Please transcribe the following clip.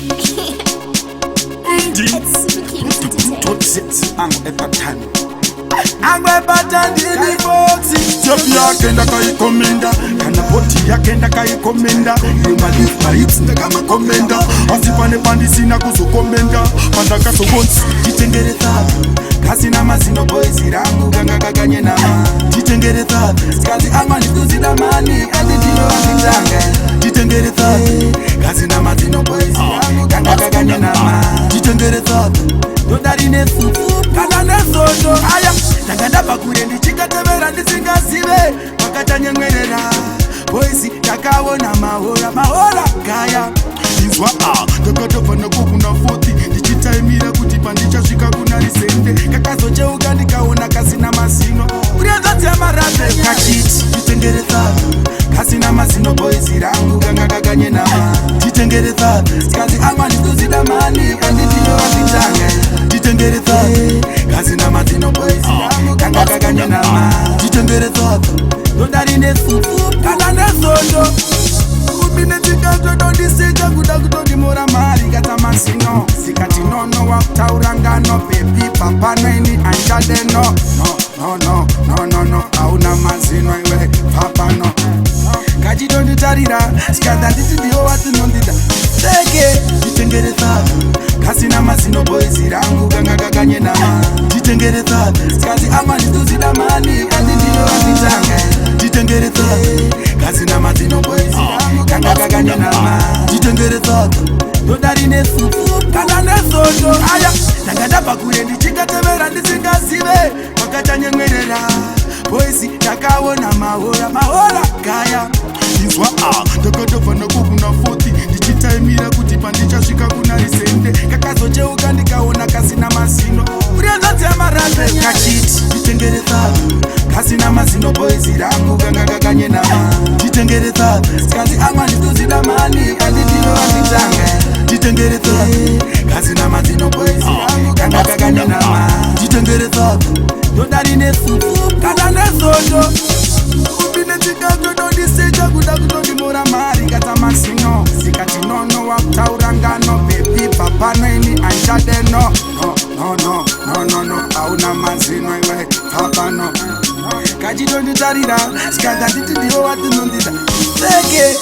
It's Super Kings Entertainment. Angu epatani angu epatandini foxi Job yake ndakaikomenda, kana body yake ndakaikomenda, yemalips, mahips ndakamakomenda, asi pane pandisina kuzokomenda pandakazobonzi. Titengere thathu kasina mazino, boys rangu kanga kakanyenama. Titengere thathu sikazi angwa ndikuzida mani andindino vanditanga. Titengere thathu kasina mazino, boys rangu kanga kakanyenama. Titengere thathu ndodari nefufu kana nezondo aya. Ndanga ndabva kure ndichikatevera ndisingazive pakatanyemwerera. Boys, ndakaona mahora mahora gaya. Inzwa a, ndakatobva nako kuna 40 ndichitaimira kuti pandichasvika kuna risende. Kakazocheuka ndikaona kasina mazino, urianzadzi yamarape kachiti, "Titengere thathu kasina mazino, boys rangu kanga kakanyenama. Titengere thathu." Sikazi amwa ndikuzida mani andindino vanditanga. Titengere thathu kasina mazino, boys rangu kanga kakanyenama. Titengere thathu ndodari nefufu kana nezondo umine tikatodondisicha kuda kutondimora mari kata mazino. Zikati, "Nono wakutaura ngano baby, papano ini anchade. No, no, no, no, no, no, no, hauna mazino iwe, papano." Kachidonditarira sikanda nditi ndiwo watinondida teke. Titengere thathu kasina mazino, boys rangu kanga kakanyenama. Titengere thathu sikazi amwa ndikuzida mani andindino vanditanga. Titengere thathu kasina mazino, boys rangu kanga kakanyenama. Titengere thathu ndodari nefufu kana nezondo aya. Ndanga ndabva kure ndichikatevera ndisingazive pakatanyemwerera. Boys, ndakaona mahora mahora gaya. Inzwa a, ndakatobva nako kuna 40 ndichitaimira kuti pandichasvika kuna risende. Kakazocheuka ndikaona kasina mazino, urianzadzi yamarape kachiti, "Titengere thathu kasina mazino, boys rangu kanga kakanyenama. Titengere thathu." Sikazi amwa ndikuzida mani andindino vanditanga. Titengere thathu kasina mazino, boys rangu kanga kakanyenama. Titengere thathu ndodari nefufu kana nezondo umine tikatodondisicha kuda kutondimora mari kata mazino. Zikati, "Nono wakutaura ngano baby, papano ini anchade. No, no, no, no, no, no, no, hauna mazino iwe, papano." Kachidonditarira sikanda nditi ndiwo watinondida teke.